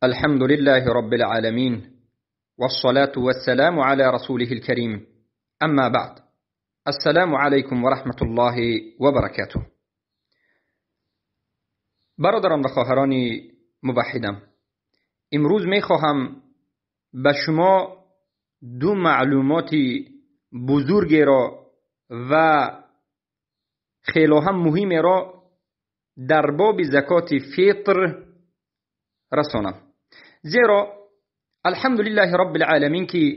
الحمد لله رب العالمين، والصلاة والسلام على رسوله الكريم، أما بعد، السلام علیکم و رحمة الله و برکاته. برادران و خواهران موحدم، امروز میخواهم به شما دو معلومات بزرگ را و خیلی هم مهم را در باب زکات فطر رسانم. زیرا الحمدلله رب العالمین که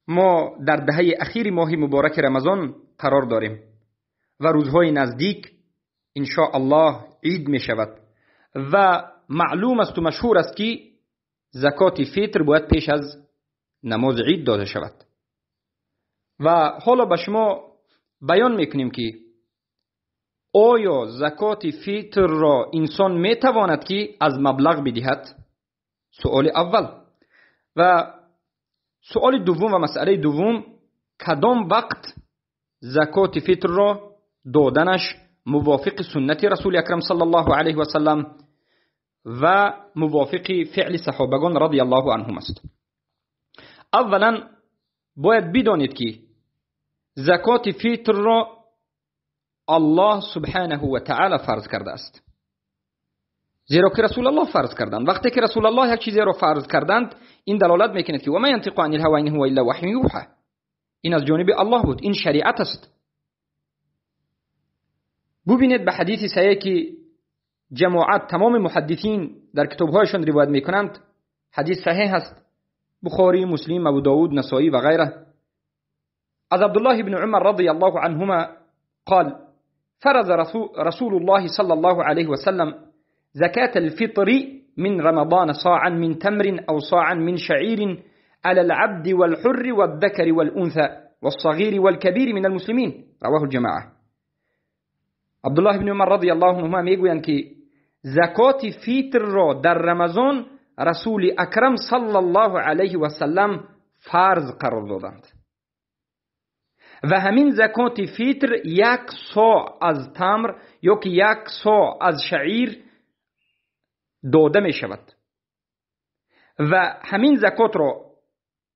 ما در دهه اخیر ماه مبارک رمضان قرار داریم و روزهای نزدیک ان شاء الله عید می شود و معلوم است و مشهور است که زکات فطر باید پیش از نماز عید داده شود. و حالا به شما بیان میکنیم که آیا زکات فطر را انسان میتواند که از مبلغ بدهد؟ سؤال اول. و سؤال دوم و مسئله دوم، کدام وقت زکات فطر را دادنش موافق سنت رسول اکرم صلی الله علیه و سلم و موافق فعل صحابگان رضی الله عنهم است؟ اولا باید بدانید که زکات فطر را الله سبحانه و تعالی فرض کرده است، زیرا که رسول الله فرض کردند. وقتی که رسول الله یک چیزی را فرض کردند، این دلالت میکند که و ما ینطق عن الهوى ان هو الا وحی یوحى، این از جانب الله بود، این شریعت است. ببینید به حدیث صحیح که جماعت تمام محدثین در کتابهایشان روایت میکنند، حدیث صحیح است، بخاری، مسلم، ابو داود، نسائی و غیره. از عبدالله بن عمر رضی الله عنهما قال: فرض رسول الله صلى الله عليه وسلم زكاة الفطر من رمضان صاعا من تمر أو صاعا من شعير على العبد والحر والذكر والأنثى والصغير والكبير من المسلمين. رواه الجماعة. عبد الله بن عمر رضی الله عنهما میگویند که زکات فطر را در رمضان رسول اکرم صلی الله علیه و سلم فرض قرار دادند و همین زکات فطر یک صاع از تمر یا که یک صاع از شعیر داده می شود و همین زکات را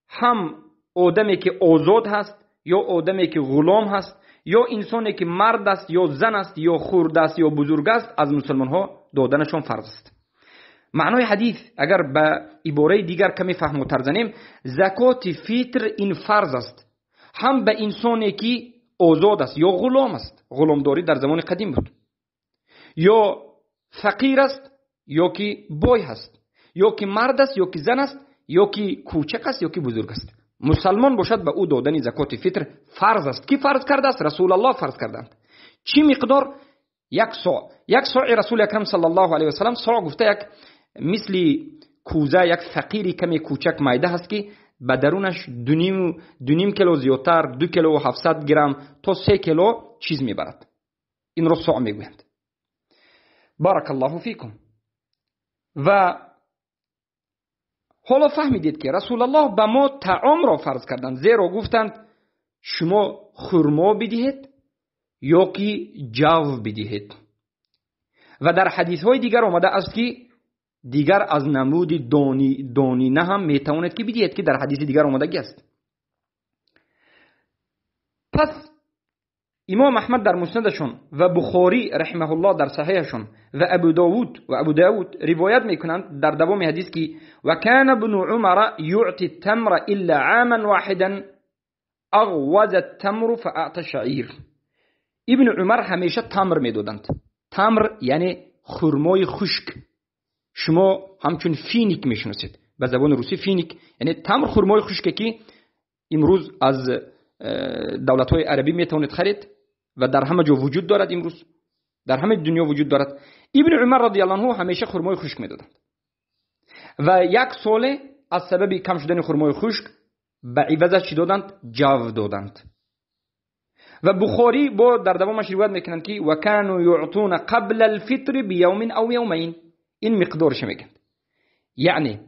هم آدمی که آزاد هست یا آدمی که غلام هست یا انسانی که مرد است یا زن است یا خرد است یا بزرگ است از مسلمان ها دادنشان فرض است. معنای حدیث اگر به عباره دیگر کمی فهم تر زنیم، زکات فطر این فرض است هم به انسانی که آزاد است یا غلام است، غلامداری در زمان قدیم بود، یا فقیر است یا که بای هست، یا که مرد است یا که زن است، یا که کوچک است یا که بزرگ است، مسلمان باشد به او دادن زکات فطر فرض است. کی فرض کرده است؟ رسول الله فرض کردند. چی مقدار؟ یک صاع. یک صاع رسول اکرم صلی الله علیه و سلم، صاع گفته یک مثل کوزه، یک فقیری کمی کوچک مایده هست که به درونش 2.5 کیلو زیادتر، 2 کیلو و 700 گرم تا 3 کیلو چیز میبرد. این رو صاع میگویند. بارک الله فیکم. و حالا فهمیدید که رسول الله به ما طعام را فرض کردند، زیرا گفتند شما خرما بدهید یا که جو بدهید. و در حدیث های دیگر آمده است که دیگر از نمود دانی نه هم میتواند که بدهید، که در حدیث دیگر آمدگی است. پس امام احمد در مسندشون و بخاری رحمه الله در صحیحشون و ابو داود روایت میکنند در دوام حدیث که و کان ابن عمر یعطی التمر الا عاما واحدا اغوز التمر فاعطى الشعير. ابن عمر همیشه تمر میدادند. تمر یعنی خرمای خشک، شما همچون فینیک میشناسید، به زبان روسی فینیک، یعنی تمر خرمای خشک که امروز از دولت‌های عربی میتوانید خرید و در همه جا وجود دارد، امروز در همه دنیا وجود دارد. ابن عمر رضی الله عنه همیشه خرمای خشک میدادند و یک سال از سبب کم شدن خرمای خشک به عوضش چی دادند؟ جو دادند. و بخاری با در دوامش روایت میکنند که و کانوا یعطون قبل الفطر بیوم او یومین. این مقدارش میگند، یعنی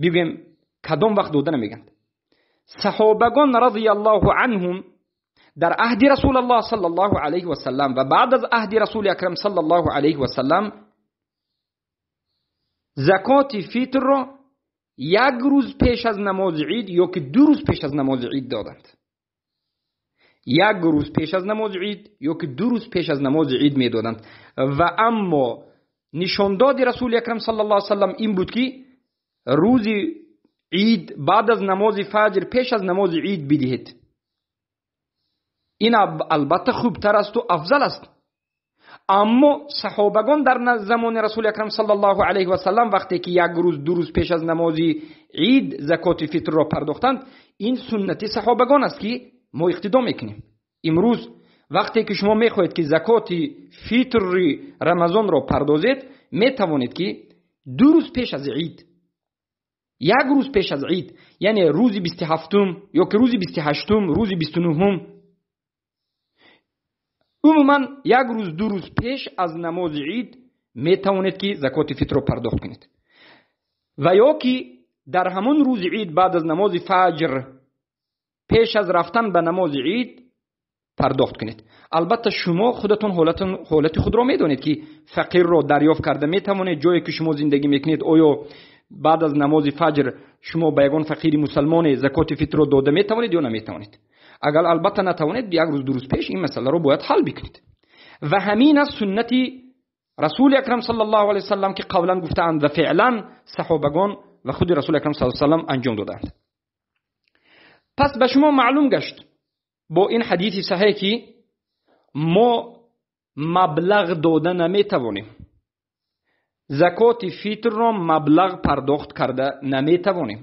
بگیم کدام وقت دادن میگند. صحابگان رضی الله عنهم در عهد رسول الله صلی الله علیه و سلم و بعد از عهد رسول اکرم صلی الله علیه و سلم زکات فطر را як рӯз пеш аз намози ид ё ки 2 рӯз пеш аз намози ид доданд. Як рӯз пеш аз намози ид ё ки 2 рӯз пеш аз намози ид медоданд. Ва аммо нишондоди Расули Акрам саллаллоҳу алайҳи васаллам ин буд, ки рӯзи ид баъд аз намози фаҷр пеш аз намози ид бидиҳед. Ин албатта хубтар аст ва афзал аст. Аммо саҳобагон дар замони Расули Акрам саллаллоҳу алайҳи васаллам вақте ки як рӯз 2 рӯз пеш аз намози ид закоти фитрро пардохтанд, ин суннати саҳобагон аст, ки мо иқтидо мекунем. Имрӯз вақте ки шумо мехоҳед, ки закоти фитри Рамазонро пардозед, метавонед, ки 2 рӯз пеш аз ид, як рӯз пеш аз ид, яъне рӯзи 27-ум ё ки рӯзи 28-ум, рӯзи 29-ум, умуман як рӯз 2 рӯз пеш аз намози ид метавонед, ки закоти фитрро пардохт кунед. Ва ё ки дар ҳамон рӯзи ид баъд аз намози фаҷр пеш аз рафтан ба намози ид пардохт кунед. Албатта шумо худатон ҳолати худро медонед, ки фақирро дарёфт карда метавонед. Ҷое ки шумо зиндагӣ мекунед, оё баъд аз намози фаҷр шумо ба ягон фақири мусалмоне закоти фитрро дода метавонед ё наметавонед? Агар албатта натавонед, як рӯз 2 рӯз пеш ин масъаларо бояд ҳал бикунед. Ва ҳамин аст суннати Расули Акрам саллаллоҳу алайҳи васаллам, ки қавлан гуфтаанд ва феълан саҳобагон ва худи Расули Акрам саллаллоҳу алайҳи васаллам анҷом додаанд. Пас ба шумо маълум гашт бо ин ҳадиси саҳеҳ, ки мо маблағ дода наметавонем, закоти фитрро маблағ пардохт карда наметавонем,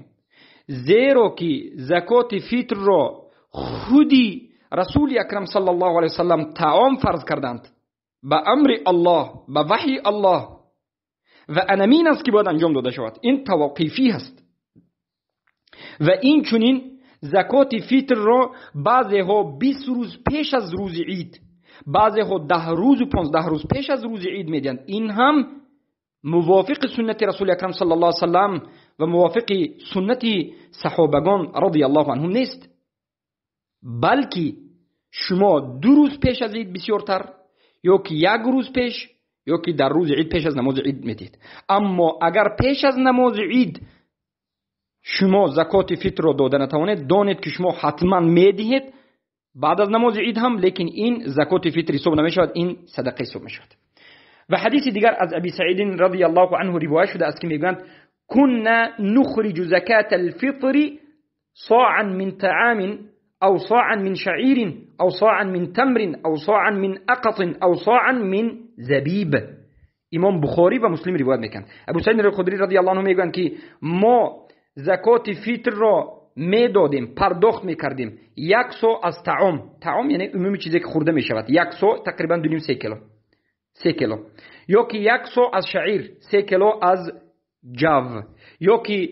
зеро ки закоти фитрро худи Расули Акрам саллаллоҳу алайҳи васаллам таом фарз карданд ба амри Аллоҳ, ба ваҳйи Аллоҳ, ва анамин аст, ки бояд анҷом дода шавад. Ин таваққифӣ ҳаст. Ва инчунин закоти фитрро баъзеҳо 20 рӯз пеш аз рӯзи ид, баъзеҳо 10 рӯзу 15 рӯз пеш аз рӯзи ид медиҳанд. Ин ҳам мувофиқи суннати Расули Акрам саллаллоҳу алайҳи васаллам ва мувофиқи суннати саҳобагон радиаллоҳу анҳум нест, балки шумо 2 рӯз пеш аз ид бисёртар, ё ки як рӯз пеш, ё ки дар рӯзи ид пеш аз намози ид медиҳед. Аммо агар пеш аз намози ид шумо закоти фитрро дода натавонед, донед, ки шумо ҳатман медиҳед баъд аз намози ид ҳам, лекин ин закоти фитр ҳисоб намешавад, ин садақа ҳисоб мешавад. Ва ҳадиси дигар аз Аби Саидин радиаллоҳу анҳу ривоят шудааст, ки мегӯянд: кунна нухриҷу заката алфитри соан мин таамин أو صاعا من شعير أو صاعا من تمر أو صاعا من أقط أو صاعا من زبیب. امام بخاری و مسلم روایت میکنند. ابو سعید الخدری رضی الله عنه میگویند که ما زکات فطر را میدادیم، پرداخت میکردیم یک سو از طعام، طعام یعنی عمومی چیزی که خورده میشود، یک سو تقریبا 2.5 3 کیلو، 3 کیلو، یا که یک سو از شعیر، 3 کیلو از جو، یا که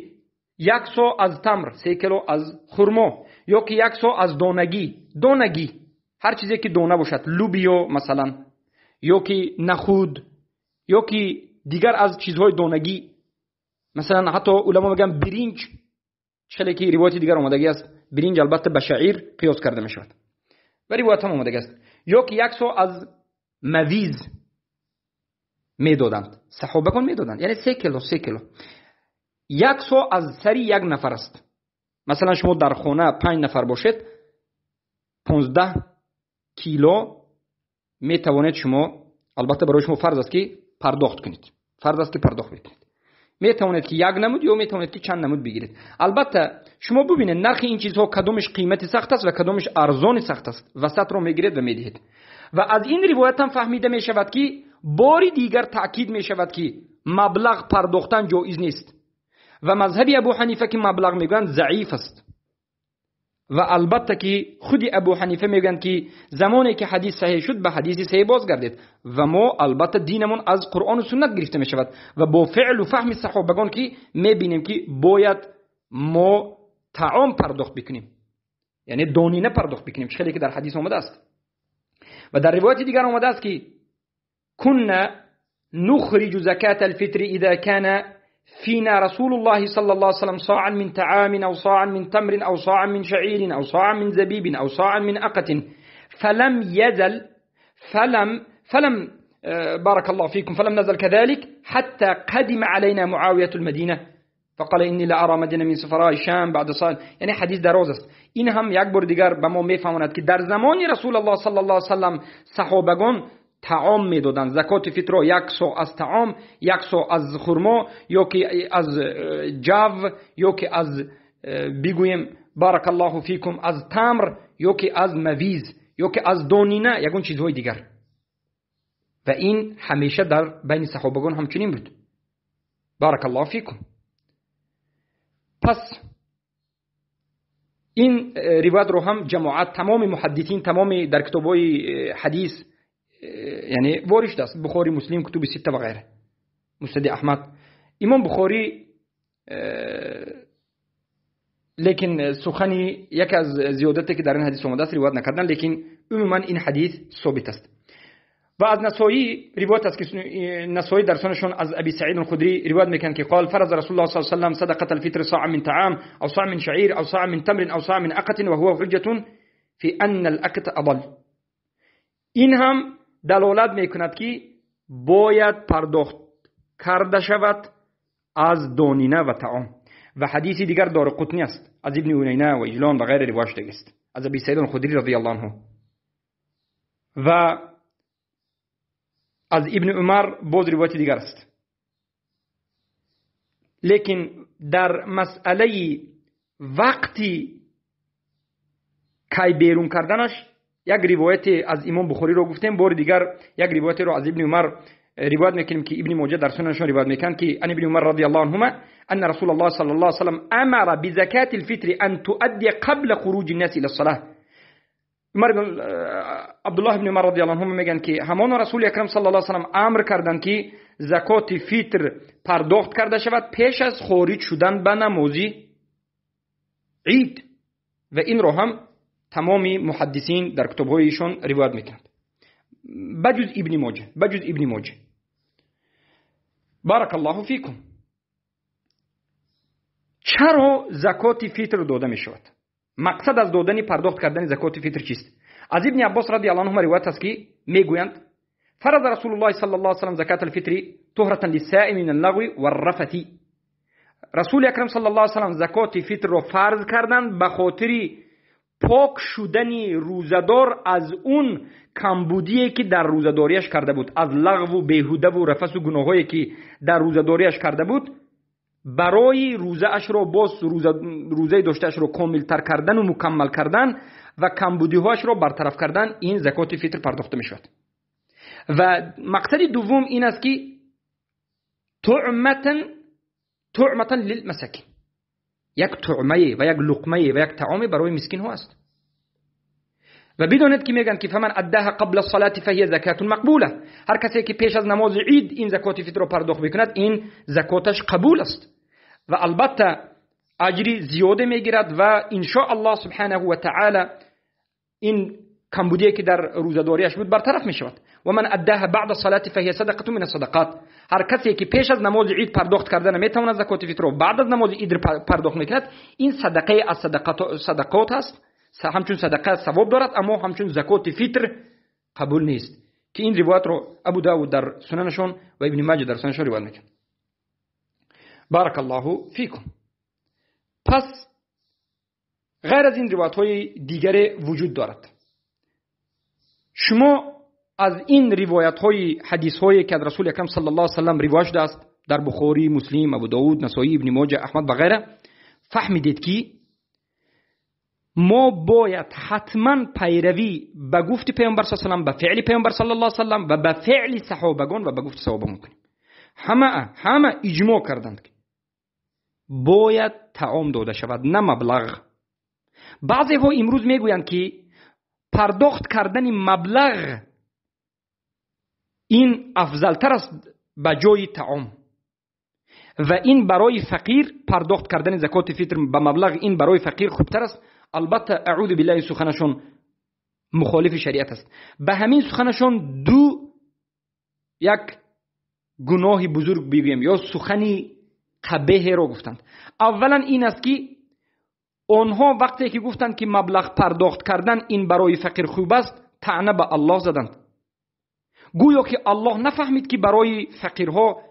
یک سو از تمر، 3 کیلو از خرما، یا که یک سو از دانگی، دانگی هر چیزی که دانه باشد، لوبیا مثلا، یا که نخود، یا که دیگر از چیزهای دانگی، مثلا حتی علما میگن برنج، چه که روایت دیگر آمدگی است، برنج البته به شعیر قیاس کرده میشود و روایت هم آمدگی است، یا که یک سو از مویز میدادند، صحابگان میدادند، یعنی 3 کیلو، 3 کیلو، یک سو از سری یک نفر است. مثلا شما در خانه 5 نفر باشید، 15 کیلو میتوانید شما، البته برای شما فرض است که پرداخت کنید، فرض است که پرداخت بکنید، میتوانید که یک نمود یا میتوانید که چند نمود بگیرید. البته شما ببینید نرخ این چیزها کدومش قیمت سخت است و کدومش ارزان سخت است، وسط رو میگیرید و میدهید. و از این روایت هم فهمیده میشود که باری دیگر تاکید میشود که مبلغ پرداختن جایز نیست و مذهب ابو حنیفه که مبلغ میگن ضعیف است. و البته که خود ابو حنیفه میگن که زمانی که حدیث صحیح شد به حدیث صحیح بازگردید و ما البته دینمون از قرآن و سنت گرفته میشود و با فعل و فهم صحابگان که میبینیم که باید ما طعام پرداخت بکنیم، یعنی دانینه پرداخت بکنیم، چه که در حدیث آمده است. و در روایت دیگر آمده است که كنا نخرج زكاة الفطر إذا كان فينا رسول الله صلى الله عليه وسلم صاعا من طعام أو صاعا من تمر أو صاعا من شعير أو صاعا من زبيب أو صاعا من أقط، فلم يزل فلم فلم بارك الله فيكم فلم نزل كذلك حتى قدم علينا معاوية المدينة. فقال إني لا أرى مدينة من سفراء الشام بعد صلاة. یعنی حدیث دراز است. این هم یک بار دیگر به ما میفهماند که در زمان رسول الله صلی الله علیه و سلم صحابگان طعام میدادند، زکات فطر را یک صاع از طعام، یک صاع از خرما، یا که از جو، یا که از بگوییم بارک الله فیکم از تمر، یا که از مویز، یا که از دانینه، یگون چیزهای دیگر. و این همیشه در بین صحابگان همچنین بود. بارک الله فیکم. پس این روایت رو هم جماعت تمام محدثین، تمام در کتاب‌های حدیث یعنی وارد شده است، بخاری، مسلم، کتب سته و غیره، مسند احمد. امام بخاری لیکن سخنی یک از زیادتی که در این حدیث آمده است روایت نکردن، لیکن عموما این حدیث ثابت است. و از نسائی روایت است که نسائی در سننشون از ابی سعید الخدری روایت میکنن که قال فرض رسول الله صلی الله علیه و سلم صدقه الفطر صاع من طعام او صاع من شعير او صاع من تمر او صاع من اقط وهو حجة في ان الاقط اضل. این هم دلالت میکند که باید پرداخت کرده شود از دانینه و طعام. و حدیث دیگر دار قطنی است از ابن عینه و اجلان و غیر روایت شده است از ابی سعید الخدری رضی الله عنه. و از ابن عمر باز روایت دیگر است. لیکن در مسئله وقتی کی بیرون کردنش یک روایت از امام بخاری رو گفتیم، بار دیگر یک روایت رو از ابن عمر روایت میکنیم که ابن ماجه در سننشون روایت میکنن که ان ابن عمر رضی الله عنهما ان رسول الله صلی الله علیه و سلم امر بزکات الفطر ان تؤدي قبل خروج الناس الى الصلاه. عبدالله ابن عمر رضی الله عنهما میگن که همان رسول اکرم صلی الله علیه و سلم امر کردند که زکات فطر پرداخت کرده شود پیش از خارج شدن به نماز عید. و این رو هم تمام محدثین در کتاب‌هایشون روایت میکنند بجز ابن ماجه، بجز ابن ماجه. بارک الله فیکم. چرا زکات فطر داده میشود؟ مقصد از دادن پرداخت کردن زکات فطر چیست؟ از ابن عباس رضی الله عنهما روایت است که میگویند فرض رسول الله صلی الله علیه و سلم زکات الفطر طهرة للصائم من اللغو والرفث. رسول اکرم صلی الله علیه و سلم زکات فطر را فرض کردند به خاطر پاک شدن روزه‌دار از اون کمبودی که در روزه‌داریش کرده بود، از لغو و بیهوده و رفث و گناهایی که در روزه‌داریش کرده بود، برای روزه اش رو باز روزه داشته‌اش رو کامل‌تر کردن و مکمل کردن و کمبودی‌هاش رو برطرف کردن، این زکات فطر پرداخته می‌شود. و مقصد دوم این است که طعمة للمساکین، یک طعمه و یک لقمه و یک طعام برای مسکین ها است. و بدونید که میگن که فمن اداها قبل الصلاه فهي زکات مقبوله، هر کسی که پیش از نماز عید این زکات فطر رو پرداخت بکند این زکاتش قبول است و البته اجری زیاده میگیرد و ان شاء الله سبحانه و تعالی این کمبودی که در روزه‌داریش بود برطرف میشود. و من اداها بعد الصلاه فهي صدقه من الصدقات، هر کسی که پیش از نماز عید پرداخت کردن میتواند زکات فطر رو بعد از نماز عید پرداخت میکند، این صدقه از صدقات است، همچون صدقه ثواب دارد اما همچون زکات فطر قبول نیست، که این روایت رو ابو داود در سننشون و ابن ماجه در سننشون روایت میکنه. بارک الله فیکم. پس غیر از این روایت های دیگر وجود دارد. شما از این روایت های حدیث هایی که از رسول اکرم صلی الله علیه و سلم روایت شده است در بخاری، مسلم، ابو داود، نسائی، ابن ماجه، احمد و غیره، فهمیدید که ما باید حتما پیروی به گفت پیامبر صلی الله علیه و سلم، به فعل پیامبر صلی الله علیه و سلم و به فعل صحابگان و به گفت صحابگان کنیم. همه اجماع کردند که باید طعام داده شود نه مبلغ. بعضی ها امروز میگویند که پرداخت کردن مبلغ این افضلتر است به جای طعام و این برای فقیر پرداخت کردن زکات فطر به مبلغ این برای فقیر خوبتر است. البته اعوذ بالله سخنشون مخالف شریعت است. به همین سخنشون دو یک گناه بزرگ بگویم یا سخنی قبیح را گفتند. اولا این است که آنها وقتی که گفتند که مبلغ پرداخت کردن این برای فقیر خوب است، طعنه به الله زدند، گویا که الله نفهمید که برای فقیرها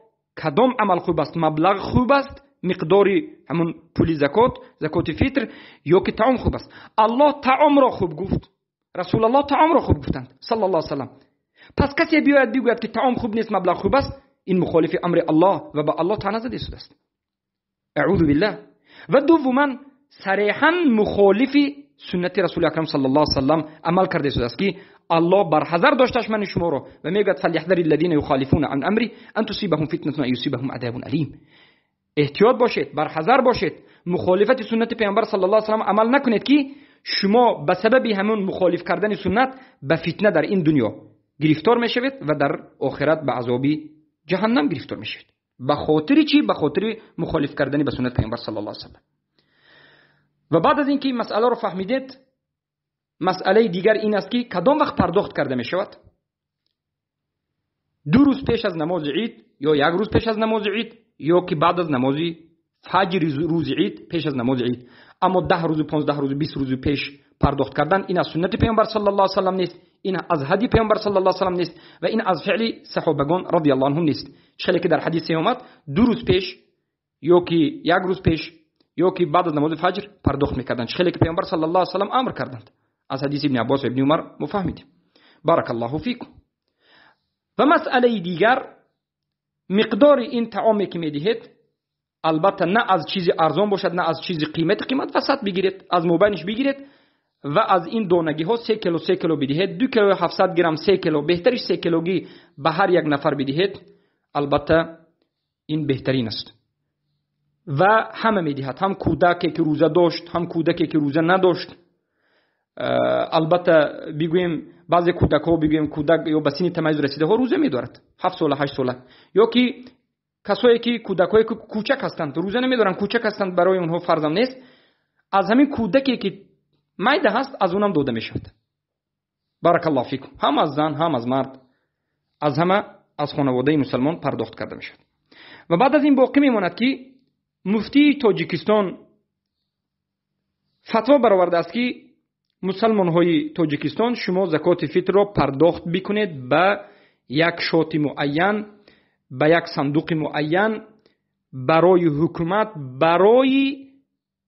کدام عمل خوب است، مبلغ خوب است миқдори ҳамон пули закот, закоти фитр, ё ки таом хуб аст? Аллоҳ таомро хуб гуфт, Расулаллоҳ таомро хуб гуфтанд саллаллоҳу алайҳи васаллам. Пас касе биёяд бигӯяд ки таом хуб нест, маблағ хуб аст, ин мухолифи амри Аллоҳ ва ба Аллоҳ таъна зада истодааст. Аъузу биллаҳ. Ва дуввуман сареҳан мухолифи суннати Расули Акрам саллаллоҳу алайҳи васаллам амал карда истодааст ки Аллоҳ барҳазар дошташ мани шуморо ва мегӯяд фаляҳзари аллазина юхолифуна ан амри ан тусибаҳум фитнатун ав юсибаҳум азабун алим. Эҳтиёт бошед, барҳазар бошед, мухолифати суннати Паёмбар саллаллоҳу алайҳи васаллам амал накунед ки шумо ба сабаби ҳамон мухолиф кардани суннат ба фитна дар ин дунё гирифтор мешавед ва дар охират ба азоби ҷаҳаннам гирифтор мешавед. Ба хотири чӣ? Ба хотири мухолиф кардани ба суннати Паёмбар саллаллоҳу алайҳи васаллам. Ва баъд аз инки масъаларо фаҳмидед, масъалаи дигар ин аст ки кадом вақт пардохт карда мешавад? 2 рӯз пеш аз намози ид ё 1 рӯз пеш аз намози ид ё ки баъд аз намози фаҷри рӯзи ид, пеш аз намози ид. Аммо 10 рӯз, 15 рӯз, 20 рӯз пеш пардохт кардан ин аз суннати Паёмбар саллаллоҳу алайҳи васаллам нест, ин аз ҳадии Паёмбар саллаллоҳу алайҳи васаллам нест ва ин аз феъли саҳобагон радиаллоҳу анҳум нест. Чӣ ки дар ҳадисе омад 2 рӯз пеш ё ки 1 рӯз пеш ё ки баъд аз намози фаҷр пардохт мекарданд. Чӣ ки Паёмбар саллаллоҳу алайҳи васаллам амр карданд. Аз ҳадиси Ибни Аббос ва Ибни Умар мо фаҳмидем. Баракаллоҳу фикум. Ва масъалаи дигар, миқдори ин таоме ки медиҳед албатта на аз чизи арзон бошад, на аз чизи қимат васат бигиред, аз мобайниш бигиред ва аз ин донагиҳо 3 кило 3 кило бидиҳед, 2 кило 700 грамм 3 кило, беҳтариш 3 килогӣ ба ҳар як нафар бидиҳед, албатта ин беҳтарин аст. Ва ҳама медиҳад, ҳам кӯдаке ки рӯза дошт, ҳам кӯдаке ки рӯза надошт. Албатта бигӯем баъзе кӯдакҳо, бигӯем кӯдак ё ба синни тамайиз расидаҳо рӯза медорад, 7 сола, 8 сола, ё ки касое ки кӯдакҳое ки кӯчак ҳастанд, рӯза намедоранд, кӯчак ҳастанд, барои онҳо фарзам нест. Аз ҳамин кӯдаке ки майда ҳаст, аз онам дода мешавад. Баракаллоҳу фикум. Ҳам аз зан, ҳам аз мард, аз ҳама аз хонаводаи мусалмон пардохт карда мешавад. Ва баъд аз ин боқӣ мемонад ки муфтии Тоҷикистон фатво баровардааст ки мусалмонҳои Тоҷикистон шумо закоти фитрро пардохт бикунед ба як шоти муайян, ба як сандуқи муайян барои ҳукумат, барои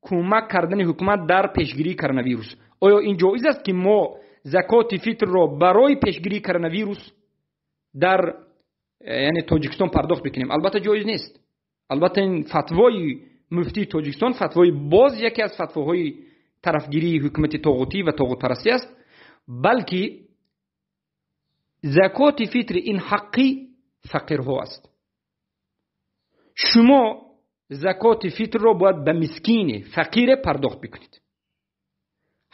кӯмак кардани ҳукумат дар пешгирии коронавирус. Оё ин ҷоиз аст ки мо закоти фитрро барои пешгирии коронавирус дар яъне Тоҷикистон пардохт бикунем? Албатта ҷоиз нест. Албатта ин фатвои муфтии Тоҷикистон фатвои боз яке аз фатвоҳои тарафгирии ҳукумати тоғутӣ ва тоғутпарастӣ аст, балки закоти фитр ин ҳаққи фақирҳо аст. Шумо закоти фитрро бояд ба мискине, фақире пардохт бикунед.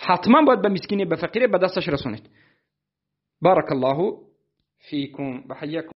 Ҳатман бояд ба мискине, ба фақире ба дасташ расонед. Баракаллоҳу фикум ва ҳайякум.